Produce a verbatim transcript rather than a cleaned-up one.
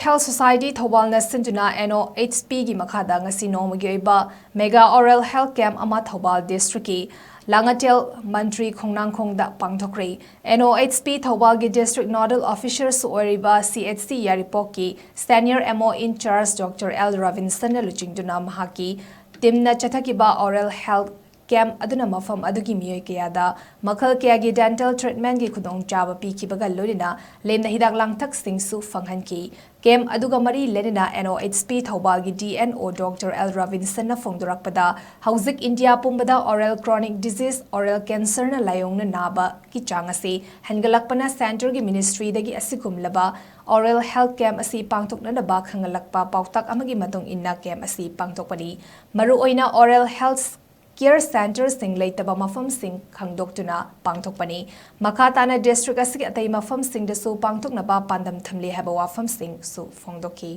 Health Society ꯊꯧꯕꯥꯜꯅ ꯁꯤꯟꯗꯨꯅ N O H P ꯒꯤ ꯃꯈꯥꯗ ꯉꯁꯤ ꯅꯣꯡꯃꯒꯤ ꯑꯣꯏꯕ Mega Oral Health Camp ꯑꯃ ꯊꯧꯕꯥꯜ district ꯀꯤ ꯂꯥꯡꯉꯊꯦꯜ ꯃꯟꯇ꯭ꯔꯤ ꯈꯣꯡꯅꯥꯡꯈꯣꯡꯗ ꯄꯥꯡꯊꯣꯛꯈ꯭ꯔꯦ꯫ N O H P ꯊꯧꯕꯥꯜꯒꯤ district nodal officer ꯁꯨ ꯑꯣꯏꯔꯤꯕ C H C ꯌꯥꯏꯔꯤꯄꯣꯛꯀꯤ senior M O in charge Doctor L ꯔꯕꯤꯟꯁꯟꯅ ꯂꯨꯆꯤꯡꯗꯨꯅ ꯃꯍꯥꯛꯀꯤ team ꯅ ꯆꯠꯊꯈꯤꯕ oral health camp ꯑꯗꯨꯅ ꯃꯐꯝ ꯑꯗꯨꯒꯤ ꯃꯤꯑꯣꯏ ꯀꯌꯥꯗ ꯃꯈꯜ ꯀꯌꯥꯒꯤ dental treatment ꯀꯤ ꯈꯨꯗꯣꯡꯆꯥꯕ ꯄꯤꯈꯤꯕꯒ ꯂꯣꯏꯅꯅ ꯂꯦꯝꯅ ꯍꯤꯗꯥꯛ ꯂꯥꯡꯊꯛꯁꯤꯡꯁꯨ ꯐꯪꯍꯟꯈꯤ꯫ Camp ꯑꯗꯨꯒ ꯃꯔꯤ ꯂꯩꯅꯅ N O H P ꯊꯧꯕꯥꯜꯒꯤ D N O Doctor L ꯔꯕꯤꯟꯁꯟꯅ ꯐꯣꯡꯗꯣꯔꯛꯄꯗ, ꯍꯧꯖꯤꯛ ꯏꯟꯗꯤꯌꯥ ꯄꯨꯝꯕꯗ oral chronic disease, oral cancer ꯅ ꯂꯥꯏꯑꯣꯡꯅ ꯅꯥꯕꯒꯤ ꯆꯥꯡ ꯑꯁꯤ ꯍꯦꯟꯒꯠꯂꯛꯄꯅ centre ꯒꯤ ministry ꯗꯒꯤ ꯑꯁꯤꯒꯨꯝꯂꯕ oral health camp ꯑꯁꯤ ꯄꯥꯡꯊꯣꯛꯅꯅꯕ ꯈꯪꯍꯜꯂꯛꯄ ꯄꯥꯎꯇꯥꯛ ꯑꯃꯒꯤ ꯃꯇꯨꯡ ꯏꯟꯅ camp ꯑꯁꯤ ꯄꯥꯡꯊꯣꯛꯄꯅꯤ꯫ ꯃꯔꯨꯑꯣꯏꯅ oral health care centre ꯁꯤꯡ ꯂꯩꯇꯕ ꯃꯐꯝꯁꯤꯡ ꯈꯪꯗꯣꯛꯇꯨꯅ ꯄꯥꯡꯊꯣꯛꯄꯅꯤ꯫ ꯃꯈꯥ ꯇꯥꯅ district ꯑꯁꯤꯒꯤ ꯑꯇꯩ ꯃꯐꯝꯁꯤꯡꯗꯁꯨ ꯄꯥꯡꯊꯣꯛꯅꯕ ꯄꯥꯟꯗꯝ ꯊꯝꯂꯤ ꯍꯥꯏꯕ ꯋꯥꯐꯝꯁꯤꯡꯁꯨ ꯐꯣꯡꯗꯣꯛꯈꯤ꯫